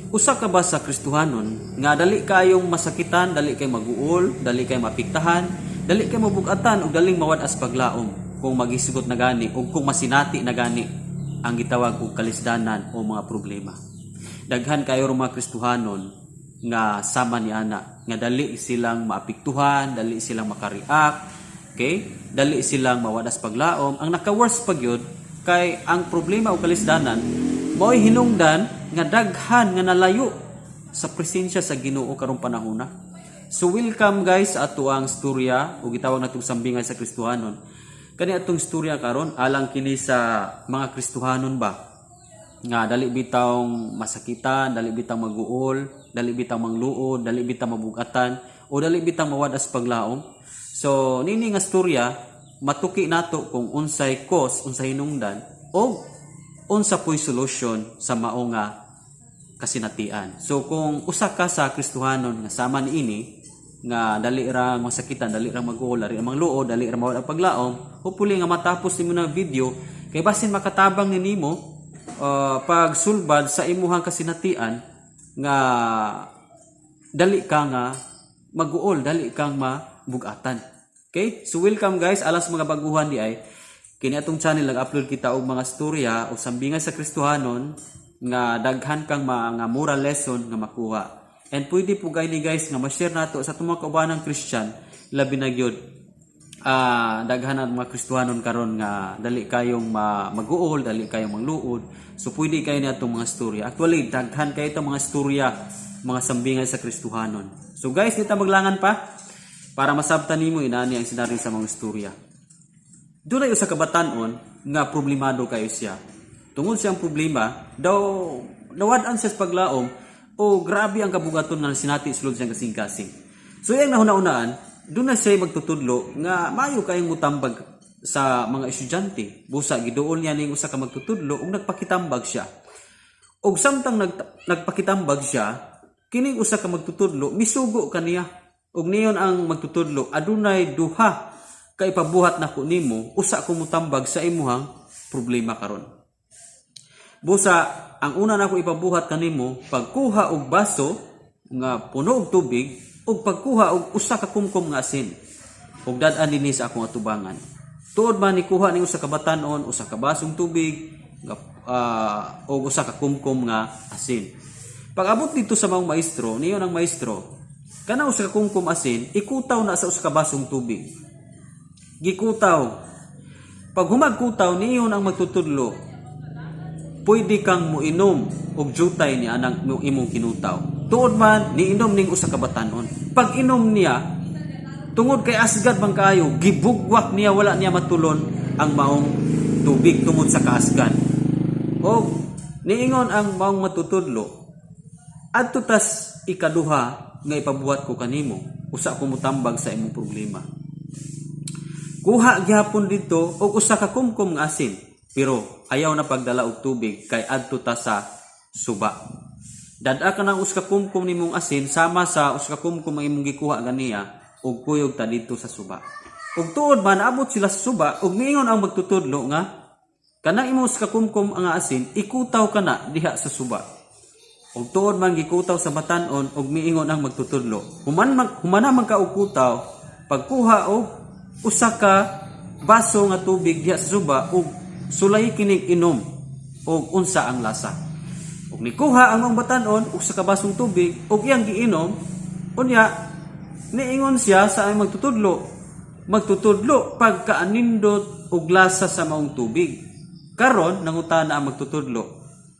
Usa ka ba sa Kristohanon nga dali kayong masakitan, dali kay maguol, dali kay mapiktahan, dali kay mabugatan ug daling mawad-as paglaom kung maghisgot na gani ug kung masinati na gani ang gitawag og kalisdanan o mga problema? Daghan kayo mga Kristohanon nga sama ni ana nga dali silang maapektuhan, dali silang makareact, okay? Dali silang mawadas paglaom. Ang naka-worse pa gyud kay ang problema o kalisdanan mao'y hinungdan nga daghan nga nalayo sa presensya sa Ginoo karong panahona. So welcome, guys, sa ato ang storya o gitawag natong sambingay sa Kristohanon. Kani atong storya karon alang kini sa mga Kristohanon ba nga dali bitawng masakitan, dali bitang maguol, dali bitang mangluod, dali bitang mabugatan o dali bitang mawadas paglaom. So nini nga storya matuki nato kung unsay cause, unsay hinungdan o unsa po'y solution sa mao nga kasinatian. So kung usa ka sa Kristohanon nga sama niini nga dali ra masakitan, dali ra maguol, dali ra mangluod, dali ra mawad ang paglaom, hopefully nga matapos nimo na video kay basin makatabang ni nimo pagsulbad sa imuhang kasinatian nga dali ka nga maguol, dali kang mabugatan. Okay? So welcome, guys, alas mga baguhan di ay. Kini atong channel, nag-upload kita og mga storya o sambingay sa Kristohanon nga daghan kang mga moral lesson nga makuha. And pwede po gani, guys, nga ma-share nato sa atong mga kaubanang Christian, labi na gyud daghan ang mga Kristohanon karon nga dali kayong maguol, dali kayong mangluod. So pwede kayo ni atong mga storya. Actually, daghan kayo itong mga storya, mga sambingay sa Kristohanon. So guys, di ta maglangan pa para masabtan nimo inani ang senaryo sa mga storya. Dunay usa ka batan-on nga problemado kayo siya. Tungod siyang problema, daw nawad-an siya sa paglaom o grabe ang kabugaton nga sinati sulod siyang kasing-kasing. So iyang nahuna-unaan, duna siya magtutudlo nga maayo kayong mutambag sa mga estudyante. Busa giduol niya ning usa ka magtutudlo ug nagpakitambag siya. Og samtang nagpakitambag siya, kining usa ka magtutudlo misugo kaniya. Ug niyon ang magtutudlo, "Adunay duha ka ipabuhat nako nimo usa ko mutambag sa imuhang problema karon. Busa ang una nako ipabuhat kanimo, pagkuha og baso nga puno og tubig ug pagkuha og usa ka kumkum nga asin ug dad-an dinhi sa akong atubangan." Tuod man, nikuha ni usa ka batan-on usa ka basong tubig nga og usa ka kumkum nga asin. Pag abot dito sa maong maestro, niyon ang maestro, "Kana usa ka kumkum asin, ikutaw na sa usa ka basong tubig." Gikutaw. Pag humagkutaw, niyon ang magtutudlo, "Pwede kang muinom og jutay ni anang imong kinutaw." Tuod man, niinom ning usa ka batanon. Pag inom niya, tungod kay asgad man kaayo, gibugwak niya, wala niya matulon ang maong tubig tungod sa kaasgad. O niingon ang maong matutudlo, "Adto tas ikaduha nga ipabuhat ko kanimo, usa ko mutambag sa imong problema. Kuha gihapon dito og usa ka kumkum nga asin, pero ayaw na pagdala og tubig kay adto ta sa suba. Dad-a ka ng usa ka kumkum nimong asin sama sa usa ka kumkum ang imong gikuha ganiya ug kuyog ta didto sa suba." Ug tuod man, naabot sila sa suba ug miingon ang magtutudlo nga kanang imong usa ka kumkum ang asin, ikutaw kana diha sa suba. Ug tuod man, gikutaw sa batan-on ug miingon ang magtutudlo, "Human humana man ka og kutaw, pagkuha og usa ka baso nga tubig diha sa suba ug sulay kinig inom og unsa ang lasa." Ug nikuha ang mga batan-on og usa ka basong tubig ug iyang giinom, unya niingon siya sa ang magtutudlo, "Magtutudlo, pagkaanindot og lasa sa maong tubig." Karon nangutana ang magtutudlo,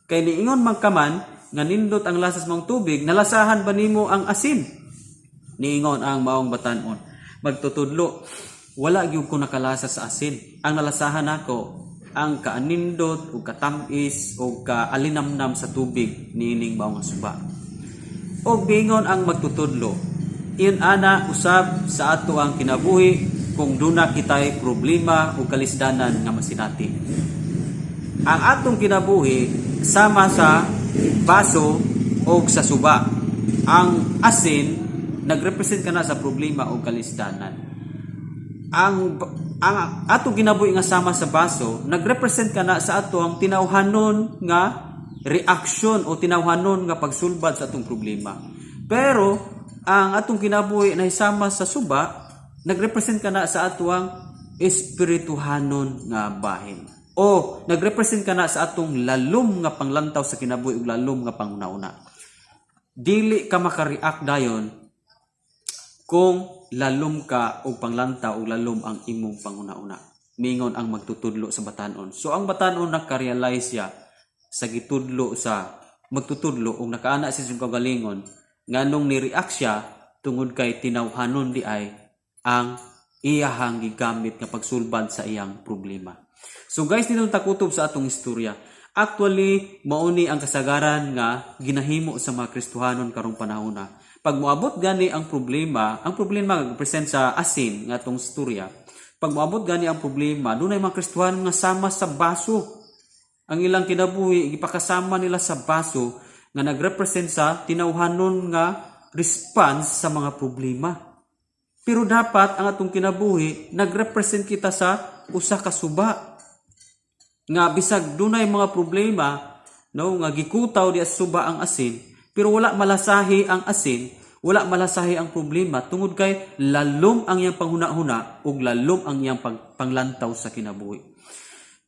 "Kay niingon man ka man nga nindot ang lasa sa maong tubig, nalasahan ba nimo ang asin?" Niingon ang maong batan-on, "Magtutudlo, wala gyud ko nakalasa sa asin. Ang nalasahan nako ang kaanindot ug katam-is ug kaalinamnam sa tubig niining maong suba." Og miingon ang magtutudlo, "In ana usab sa ato ang kinabuhi kung duna kitay problema o kalisdanan nga masinati. Ang atong kinabuhi sama sa baso o sa suba. Ang asin nagrepresent kana sa problema o kalisdanan. Ang atong kinabuhi nga sama sa baso, nagrepresent kana sa ato ang tinawhanon nga reaksyon o tinawhanon nga pagsulbad sa atong problema. Pero ang atong kinabuhi na sama sa suba, nagrepresent kana sa atuang espirituhanon nga bahin. O nagrepresent kana sa atong lalom nga panglantaw sa kinabuhi ug lalom nga panghuna-huna. Dili ka makareact dayon kung lalom ka og panglantaw ug lalom ang imong panghuna-huna. Mingon ang magtutudlo sa batanon. So ang batanon, nakarealize siya sa gitudlo sa magtutudlo ug nakaana siya sa kagalingon nganong ni-react siya tungod kay tinawhanon di ay ang iyahang gigamit nga pagsulbad sa iyang problema. So guys, dito takutob sa atong istorya. Actually, mauni ang kasagaran nga ginahimo sa mga Kristohanon karong panahona. Pag moabot gani ang problema present sa asin nga atong istorya. Pag moabot gani ang problema, dunay mga Kristohanon nga sama sa baso. Ang ilang kinabuhi gipakasama nila sa baso nga nagrepresent sa tinawhanon nga response sa mga problema. Pero dapat ang atong kinabuhi nagrepresent kita sa usa ka suba nga bisag dunay mga problema, no, nga gikutaw di sa suba ang asin, pero wala malasahi ang asin, wala malasahi ang problema tungod kay lalom ang iyang panghuna-huna ug lalom ang iyang panglantaw sa kinabuhi.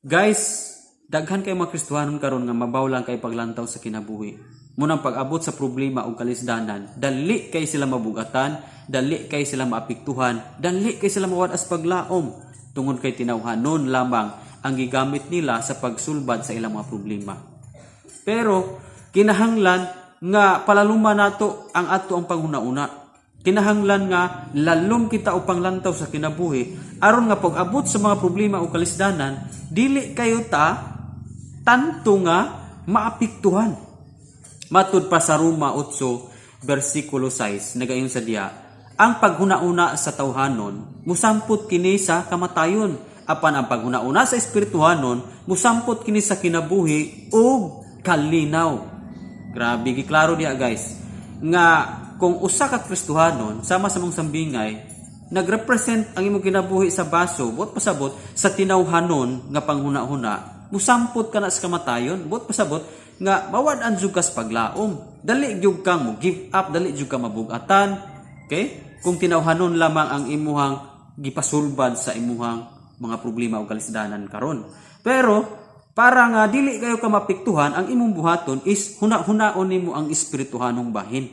Guys, daghan kay mga Kristohanon karon nga mabaw lang kay paglantaw sa kinabuhi. Munang pag-abot sa problema ug kalisdanan, dali kay sila mabugatan, dali kay sila maapektuhan, dali kay sila mawad-as paglaom tungod kay tinawhanon lamang ang gigamit nila sa pagsulbad sa ilang mga problema. Pero kinahanglan nga palaluma nato ang ato ang panghuna-una. Kinahanglan nga lalom kita og panglantaw sa kinabuhi aron nga pag-abot sa mga problema o kalisdanan, dili kayo ta tanto nga maapektuhan. Matud pa sa Roma 8 bersikulo 6, nagaingon sa diya, ang paghuna-una sa tawhanon musampot kini sa kamatayon, apan ang paghuna-una sa espirituhanon musampot kini sa kinabuhi ug kalinaw. Grabe, giklaro diya, guys, nga kung usa ka Kristohanon sama sa mong sambingay, nagrepresent ang imong kinabuhi sa baso, buot pasabot sa tinawhanon nga panghuna-huna, musampot ka na sa kamatayon, buot pasabot nga mawad-an jud ka sa paglaom, dali gyud kang mo give up, dali jud ka mabugatan, okay, kung tinawhanon lamang ang imuhang gipasulbad sa imuhang mga problema o kalisdanan karon. Pero para nga dili kayo ka mapiktuhan, ang imong buhaton is huna-hunaon nimo ang espirituhanong bahin.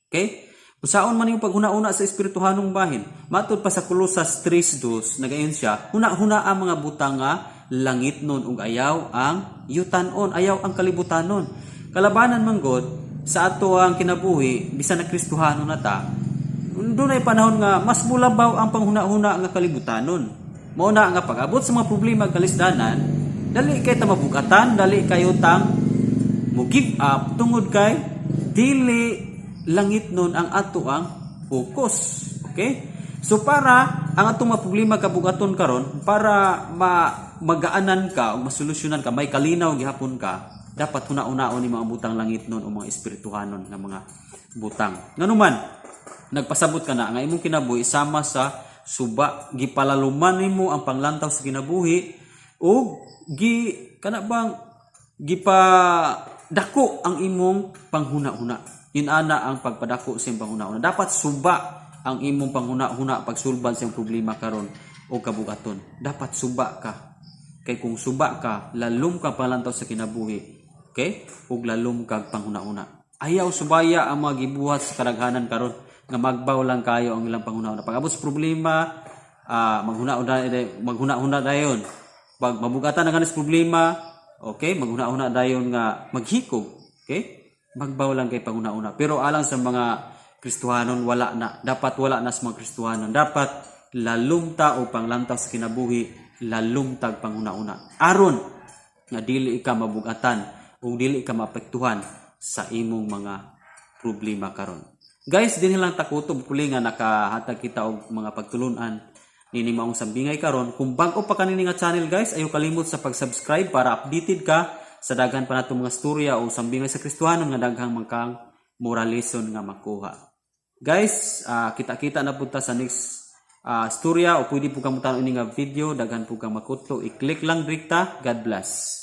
Okay? Usaon man yung paghuna-una sa espirituhanong bahin? Matud pa sa Kolosas 3:2, nagayon siya, huna-huna ang mga butang nga langit nun ug ayaw ang yutanon, ayaw ang kalibutanon. Kalabanan man god sa ato ang kinabuhi, bisan na Kristohano na ta, dunay panahon nga mas mulabaw ang panghuna-huna nga kalibutanon. Mao na nga pag-abot sa mga problema kalisdanan, dali kay ta mabugatan, dali kayo tang mo give up tungod kay dili langit nun ang ato ang focus. Okay? So para ang atong mga problema kabugaton karon, para magaanan ka o masolusyonan ka, may kalinaw gihapon ka, dapat huna-hunaon ni mga butang langit nun o mga espirituhanon nga mga butang. Nganuman, nagpasabot ka na nga imong kinabuhi sama sa suba, gipalaluman nimo ang panglantaw sa kinabuhi ug gi kana bang gipa dako ang imong panghuna-huna. Yun ana ang pagpadako sa imong panghuna-huna. Dapat suba ang imong panghuna-huna pagsulbad sa imong problema karon o kabugaton. Dapat suba ka. Kay kung suba ka, lalom ka panglantaw sa kinabuhi. Okay? Ug lalom kag panghuna-huna. Ayaw subaya ang mga gibuhat sa kadaghanan karon nga magbaw lang kayo ang ilang panghuna-huna. Pag abot sa problema, maghuna-huna maghuna-huna dayon. Pag mabugatan na sa problema, okay, maghuna-huna dayon nga maghikog, okay? Magbaw lang kay panghuna-huna. Pero alang sa mga Kristohanon, wala na. Dapat wala na sa mga Kristohanon. Dapat lalom ta o panglantaw sa kinabuhi, lalom tag panghuna-huna. Aron nga dili ka mabugatan o dili ka maapektuhan sa imong mga problema karon. Guys, dinhi lang takutob puli nga nakahatag kita og mga pagtulunan nini maong sambingay karon. Kung bag-o pa kanini nga channel, guys, ayo kalimot sa pag-subscribe para updated ka sa daghan pa natong mga storya o sambingay sa Kristohanon nga daghang man kang moral lesson nga makuha. Guys, kita-kita na pud ta sa next storya o pwede po kang mutan ini nga video, daghan po kang makutlo. I-click lang direkta. God bless.